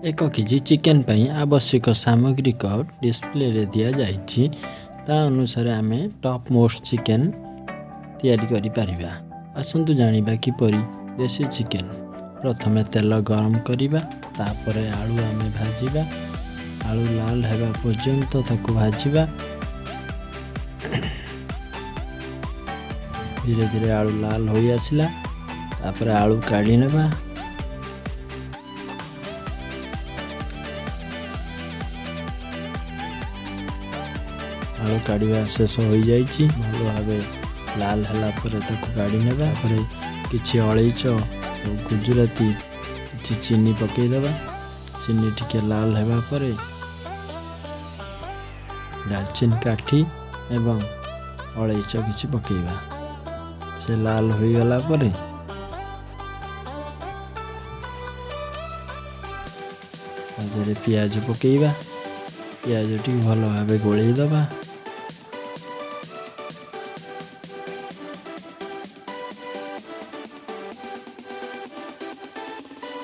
1 KG chicken ପାଇଁ ଆବଶ୍ୟକ ସାମଗ୍ରିକ ଡିସପ୍ଲେରେ ଦିଆଯାଇଛି। ତା ଅନୁସାରେ ଆମେ ଟପ୍ ମୋଷ୍ଟ ଚିକେନ୍ ତିଆରି କରିପାରିବା। ଆସନ୍ତୁ ଜାଣିବା କିପରି ଦେଶୀ ଚିକେନ୍। ପ୍ରଥମେ ତେଲ ଗରମ କରିବା, ତାପରେ ଆଳୁ ଆମେ ଭାଜିବା। ଆଳୁ ଲାଲ ହେବା ପର୍ଯ୍ୟନ୍ତ ତାକୁ ଭାଜିବା। ଧୀରେ ଧୀରେ ଆଳୁ ଲାଲ ହୋଇ ଆସିଲା, ତାପରେ ଆଳୁ କାଢ଼ି ନେବା। ଆଳୁ କାଢ଼ିବା ଶେଷ ହୋଇଯାଇଛି। ଭଲ ଭାବେ ଲାଲ ହେଲା ପରେ ତାକୁ କାଢ଼ି ନେବା। ତାପରେ କିଛି ଅଳେଇଚ ଓ ଗୁଜୁରାତି, କିଛି ଚିନି ପକାଇଦେବା। ଚିନି ଟିକେ ଲାଲ ହେବା ପରେ ଡାଲଚିନି କାଠି ଏବଂ ଅଳେଇଚ କିଛି ପକାଇବା। ସେ ଲାଲ ହୋଇଗଲା ପରେ ତା ଦେହରେ ପିଆଜ ପକାଇବା। ପିଆଜଟିକୁ ଭଲ ଭାବେ ଗୋଳେଇ ଦେବା।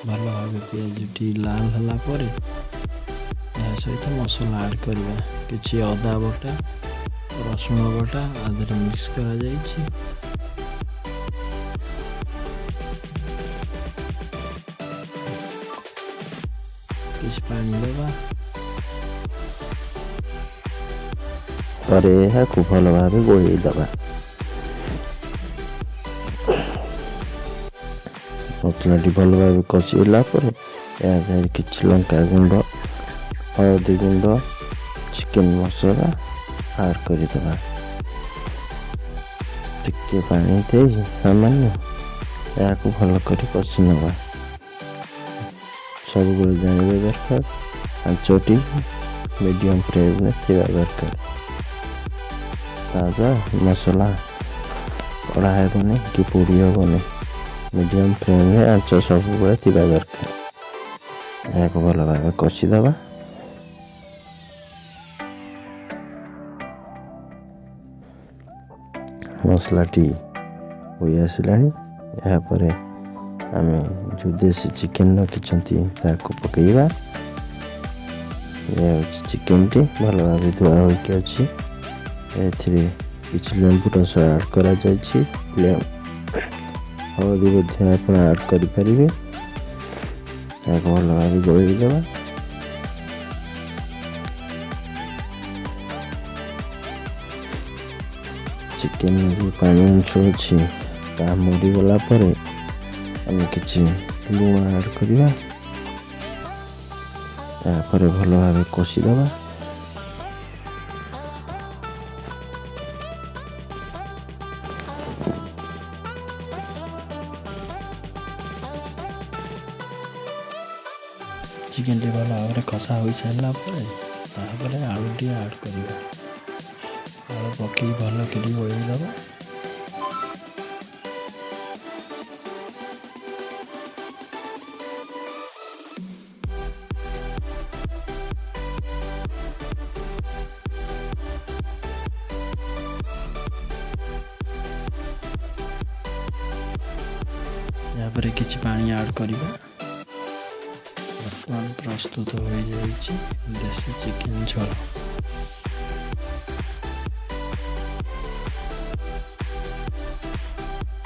ଭଲ ଭାବେ ପିଆଜଟି ଲାଲ ହେଲା ପରେ ଏହା ସହିତ ମସଲା ଆଡ଼୍ କରିବା। କିଛି ଅଦା ବଟା, ରସୁଣ ବଟା ଆ ଦେହରେ ମିକ୍ସ କରାଯାଇଛି। କିଛି ପାଣି ଦେବା। ପରେ ଏହାକୁ ଭଲ ଭାବେ ଗୋଳେଇ ଦେବା। ମସଲାଟି ଭଲ ଭାବେ କଷି ହେଲା ପରେ ଏହା ଦେହରେ କିଛି ଲଙ୍କା ଗୁଣ୍ଡ, ହଳଦୀ ଗୁଣ୍ଡ, ଚିକେନ୍ ମସଲା ଆଡ଼୍ କରିଦେବା। ଟିକେ ପାଣି ଦେଇ ସାମାନ୍ୟ ଏହାକୁ ଭଲ କରି କଷି ନେବା। ସବୁବେଳେ ଜାଣିବା ଦରକାର, ଆଞ୍ଚଟି ମିଡ଼ିୟମ୍ ଫ୍ଲେମ୍ରେ ଥିବା ଦରକାର। ତାଦ୍ୱାରା ମସଲା କଢ଼ା ହେବନି କି ପୋଡ଼ି ହେବନି। ମିଡ଼ିୟମ୍ ଫ୍ଲେମ୍ରେ ଆଞ୍ଚ ସବୁବେଳେ ଥିବା ଦରକାର। ଏହାକୁ ଭଲ ଭାବେ କଷିଦେବା। ମସଲାଟି ହୋଇ ଆସିଲାଣି। ଏହାପରେ ଆମେ ଯେଉଁ ଦେଶୀ ଚିକେନ୍ ରଖିଛନ୍ତି, ତାକୁ ପକାଇବା। ଏହା ହେଉଛି ଚିକେନ୍ଟି, ଭଲ ଭାବେ ଧୁଆ ହୋଇକି ଅଛି। ଏଥିରେ କିଛି ଲେମ୍ବୁ ରସ ଆଡ଼୍ କରାଯାଇଛି। ହଳଦୀ ମଧ୍ୟ ଆପଣ ଆଡ଼୍ କରିପାରିବେ। ଏହାକୁ ଭଲ ଭାବେ ଗୋଳେଇ ଦେବା। ଚିକେନ୍ ଯେଉଁ ପାଣି ଅଂଶ ଅଛି, ତାହା ମରିଗଲା ପରେ ଆମେ କିଛି ଲୁଣ ଆଡ଼୍ କରିବା। ତାପରେ ଭଲ ଭାବେ କଷିଦେବା। ଚିକେନଟି ଭଲ ଭାବରେ କଷା ହୋଇସାରିଲା ପରେ ତାପରେ ଆଳୁଟି ଆଡ଼୍ କରିବା। ଆଳୁ ପକାଇ ଭଲ କରି ଗୋଳେଇ ଦେବା। ଏହାପରେ କିଛି ପାଣି ଆଡ଼୍ କରିବା। ବର୍ତ୍ତମାନ ପ୍ରସ୍ତୁତ ହୋଇଯାଇଛି ଦେଶୀ ଚିକେନ ଝୋଳ।